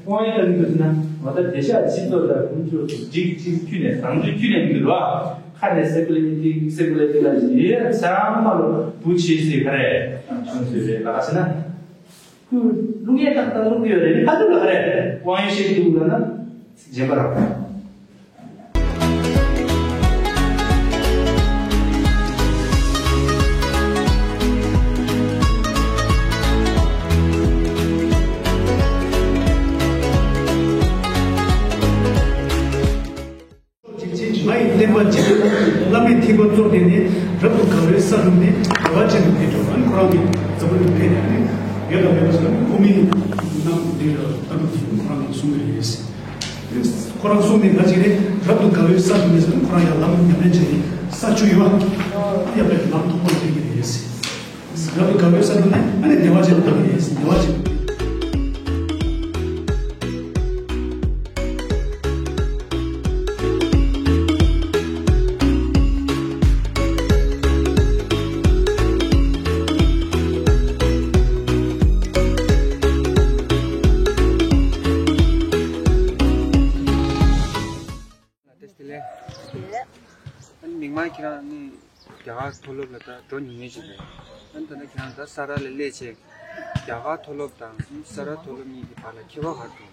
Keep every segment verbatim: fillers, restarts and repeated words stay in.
དབང་ཡོད་དང་མི་འདུག་ཟེར་ན། ང་ད་བདེ་གཤེགས་སྤྱི་གཙུག་ལ་ཀུན་སྤྱོད་སུ་འགྲིག་ཅིང་ཁྱོད་ནས་བཟང་སྤྱོད་ཁྱོད་ནས་མི་འདུག་ར། ཁ་ནས་སེ་ཀུ་ལེ་ཏི་སེ་ཀུ་ལེ་ཏི་ལ་ཡིན་ཚང་མ་ལོ་བུ་ཆེ་སེ་ག་རེ་བྱུང་ཟེར་རེད་ལ་ཟེར་ན། ཁོས་བླུག་ཡས་ཏག་ཏག་བླུག་གི་ཡོད་རེད། ཁ་ཐུག་ལ་ག་རེ་དབང་ཡོད་ཤེས་འདུག་ལ་ན་རྗེན་པ་ར། ཇི་བཞིན་ང་ཡི་བསྟན་པ་འཇིག་རྟེན་བླ་མེད་ཐེག་པ་རྫོགས་བསྟན་ནས། རབ་ཏུ་དགའ་བའི་ས་བསྒྲུབས་ནས། བདེ་བ་ཅན་དུ་འཕེལ་འགྲོ། ཨ་ནི་ཁོ་རང་གི་འཛམ་བུ་གླིང་ཕེབས་ནས་ཨ་ནི་ཡོད་དང་མེད་པ་ཟེར་ན་ཁོ་མིའི་རྣམ་འདི་ལ་ལྟ་གྲུབ་ཀྱིས་ཁོ་རང་གིས་གསུངས་པ་རེད། ཁོ་རང་གསུངས་ནས་ང་ཅིག་རེད། རབ་ཏུ་དགའ་བའི་ས་བསྒྲུབས་ནས་ཟེར་ན་ཁོ་རང་ཡང་ལམ་ཉམས་ལེན་བྱས་ནས་ས་བཅུ་ཡོད་པ་ཡག་པའི་ལམ་ཐོག་མར་ཕེབས་ཀྱི་རེད། རབ་ཏུ་དགའ་བའི་ས་བསྒྲུབས་ནས་ཨ་ནི་བདེ་བ་ཅན་དུ་འཕེལ་ནས་བདེ་བ་ཅན་དུ། བཀྲ་ཤིས་བདེ་ལེགས། ཨ་ནི་མིག་དམར་ཁྱེད་རང་ནི་རྒྱ་གར་མཐོ་སློབ་ལ་ད་འགྲོ་མྱོང་མཁན་ཞིག་རེད། ཨ་ནི་ད་ནི་ཁྱེད་རང་ད་ས་རཱ་ལ་སླེབས་བྱས་རྒྱ་གར་མཐོ་སློབ་དང་ས་རཱ་མཐོ་སློབ་གཉིས་ཀྱི་བར་ལ་ཁྱད་པར་ག་རེ་འདུག་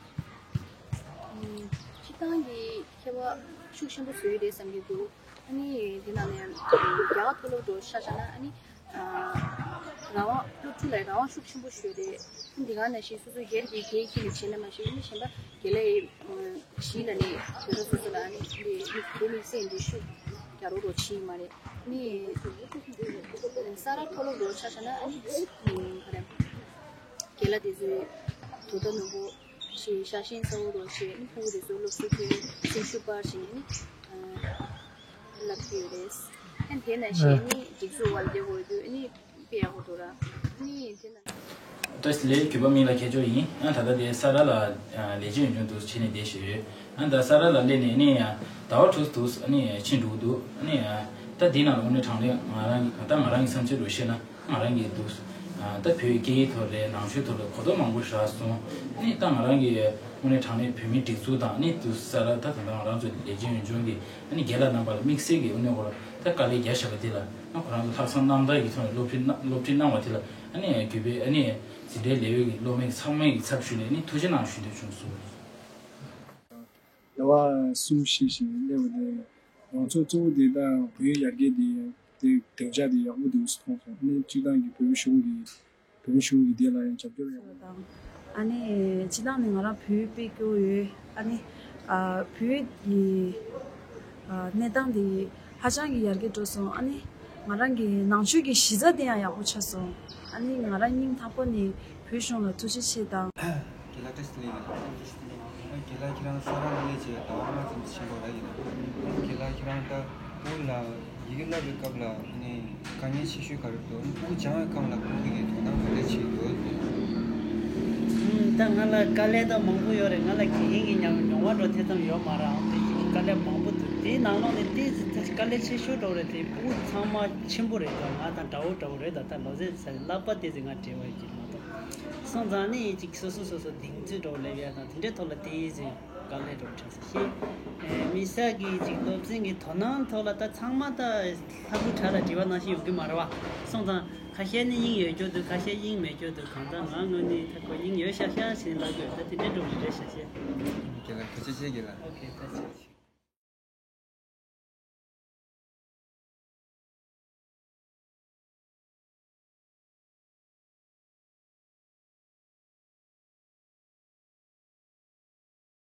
ཨུམ། སྤྱིར་བཏང་གི་ཁྱད་པར་ཤུགས་ཆེན་པོ་བཟོས་ཡོད་རེད་བསམ་གྱི་འདུག་ཨ་ནི་དེ་ནང་ནས་རྒྱ་གར་མཐོ་སློབ་འགྲོ་ཆ་བཞག་ན་ཨ་ནི། རང་དབང་སློབ་ཕྲུག་ལ་རང་དབང་ཤུགས་ཆེན་པོ་ཞིག་ཡོད་རེད། འདི་ག་ནང་བཞིན་སོ་སོ་སྒེར་གྱི་སྒེར་གྱི་ནས་བྱས་ན་མ་ཤེས་ནི་གཞན་པ་རྒན་ལགས་ཡིས་གཞི་ལ་ནི་དེ་ཚོ་སོ་སོ་ལ་ནི་འདི་དེ་དམིགས་བསལ་འདི་ཤུགས་རྒྱག་རོགས་རོགས་བྱེད་ཡིན་མ་རེད། ནི་ས་རཱ་མཐོ་སློབ་རོགས་ཆ་བཞག་ན་ཨ་ནི་ག་རེ་རྒན་ལགས་དེ་ཚོའི་དོ་ད་ནོར་བུ་ཞེས་ཤ་ཞེན་གསལ་བོ་རོགས་བྱས་ནི་ཕྲུ་གུ་དེ་ཚོ་སློབ་གསོ་ཐོན་སེམས་ཤུགས་སྤར་བྱས་ནས་ནི། ལབ་ཀྱི་ཡོད་རེད། ཨ་ནི་དེ་ནང་བཞིན་ནི་སྒྲིག་འཛུགས་བར་བརྒལ་དགོས་དུས་ནི་དཔེ་ཡག་པོ་འདུག་ར། ནི་དེ་ནང་། བཀྲ་ཤིས་བདེ་ལེགས། གུས་པ་མིག་ལ་མཁས་མཆོག་ཡིན། ཨ་ད་ལྟ་དེ་ས་རཱ་ལ་ལས་བྱེད་ཡོད་ཅུང་འདུག་བྱས་ནས་བསྡད་བཞིན་ཡོད། ཨ་ད་ས་རཱ་ལ་སླེབས་ནས་ནི་ཟླ་བ་དྲུག་འདུག་ནི་ཕྱིན་འགྲོ་གི་འདུག་ནི་ད་འདི་ནང་ལ་དངོས་གནས་དྲང་གནས་ང་རང་གི་ད་ང་རང་གི་བསམ་ཚུལ་རུ་བཤད་ན། ང་རང་གིས་འདུག་ད་བོད་སྐད་ཡིག་ཐོག་རེད། ནང་ཆོས་ཐོག་ལ་གོ་རྟོགས་མང་པོ་རག་སོང་། ནི་ད་ང་རང་གིས་དངོས་གནས་དྲང་གནས་བོད་མིའི་སྒྲིག་འཛུགས་དང་ནི་འདུག་ས་ར་ད་ད་ང་རང་ཚོ་ལས་བྱེད་འོས་སྦྱོང་གི་ཨ་ནི་རྒན་ལགས་རྣམ་པ་ལ་དམིགས་བསལ་གྱི་དངོས་གནས་ཁོ་རང་ད་དཀའ་ལས་རྒྱག་བཞག་པ་དེ་ལ་ཨ་ཁོ་རང་ཚོ་ལྷག་བསམ་རྣམ་དག་གི་ཐོག་ནས་སློབ་ཁྲིད་གནང་སློབ་ཁྲིད་གནང་བ་དེ་ལ་ཨ་ནི་གུས་པས་ཨ་ནི་འཛིན་གྲྭའི་ལས་འོས་ཀྱི་སློབ་མའི་ཚང་མའི་ཚབ་ཞུས་ནས་ཨ་ནི་ཐུགས་རྗེ་གནང་ཞུ་འདོད་བྱུང་སོང་། ཟླ་བ་གསུམ་བཞི་ཞིག་སླེབས་པ་དེ་ང་ཚོ་གཙོ་བོ་དེ་ད་བོད་ཡར་རྒྱས་དེ། དེ་བདེ་འཇགས་དེ་ཡག་པོ་འདུག་སེ་མཐོང་སོང་། ཨ་ནི་སྤྱིར་བཏང་གི་བོད་གཞུང་གི་བོད་གཞུང་གི་དེ་ལ་ཡང་རྒྱབ་སྐྱོར་ཡག་པོ། དང་། ཨ་ནི་སྤྱིར་བཏང་ནས་ང་རང་བོད་དཔེ་སྐྱོ་ཡོད། ཨ་ནི་ཨ་བོད་ཀྱི་ཨ་གནས་སྟངས་དེ་ཧ་ཅང་གི་ཡར་རྒྱས་འགྲོ་སོང་། ཨ་ནི་ང་རང་གི་ནང་ཆོས་ཀྱི་གཞི་རྩ་དེ་ཡང་ཡག་པོ་ཆགས་སོང་། ཨ་ནི་ང་རང་སྙིང་ཐག་པ་ནས་བོད་གཞུང་ལ་ཐུགས་རྗེ་ཆེ་དང་། རྒན་ལགས་བཀྲ་ཤིས་བདེ་ལེགས། རྒན་ལགས་ཁྱེད་རང་ས་རཱ་ལ་སླེབས་བྱས་ཟླ་བ་ལྔ་ཙམ་ཕྱིན་པ་རེད། རྒན་ལགས་ཁྱེད་རང་ད་སྐུ་ལ་ཡི་གེ་བསླབ་པའི་སྐབས་ལ་ནི་དཀའ་ངལ་ཆེ་ཤོས་ག་རེ་འདུག་སྐུ་སྦྱང་བའི་སྐབས་ལ་སྐུ་གི་དོ་སྣང་ག་འདྲ་བྱེད་ཀྱི་ཡོད་རེད། ད་ང་ལ་དཀའ་ལས་ད་མང་པོ་ཡོད་རེད། ང་ལ་དགེ་རྒན་གྱི་ཉམས་མྱོང་བ་འགྲོ་དེ་ཙམ་ཡོད་མ་རེད། ཨང་དེ་དཀའ་ལས་མང་པོ་འདུག་དེའི་ནང་ལོགས་ནས་དེ་དཀའ་ལས་ཆེ་ཤོས་འགྲོ་རེད། དེ་སྐུ་ཚང་མ་ཆེན་པོ་རེད། ད་ང་དང་འདྲ་བོ་འདྲ་བོ་རེད། ད་ད་ལོ་ཚད་ཚད་བསླབ་པ་དེ་ཚོ་ང་བྲེལ་བ་ཡོད་ཀྱི་མ་གཏོགས། སོང་ཙང་ནི་ཅིག་སོ་སོ་སོ་སོ་གདེང་ཚོད་འགྲོ་སླེབས་ཡ་དང་དེ་འདྲའི་ཐོག་ལ་དེ་ཡིན་ཟེར་དཀའ་ལས་འགྲོ་དྲགས་ཤིང་། མི་ས་གི་ཅིག་སློབ་ཚན་གི་དོ་སྣང་ཐོག་ལ་ད་ཚང་མ་ད་ལྷ་སྐུ་གྲྭ་ལ་དྲི་བ་ནང་བཞིན་ཡོང་གི་མ་རེད་བ། སོང་ཙང་ཁ་ཤས་ནི་དབྱིངས་ཡོད་རྒྱུ་འདུག་ཁ་ཤས་དབྱིངས་མེད་རྒྱུ་འདུག་གང་ལྟར་ང་ངོས་ནི་ད་ཁོ་དབྱིངས་ཡོད་ཤག་ཤག་ཞེས་ལབ་དགོས། ད་དེ་འདྲའི་འགྲོ་གི་རེད་ཤག་ཤག་རྒན་ལགས་ཐུགས་རྗེ་ཆེ་རྒན་ལགས། ཨོ་ཁེ་ཐུགས་རྗེ་ཆེ།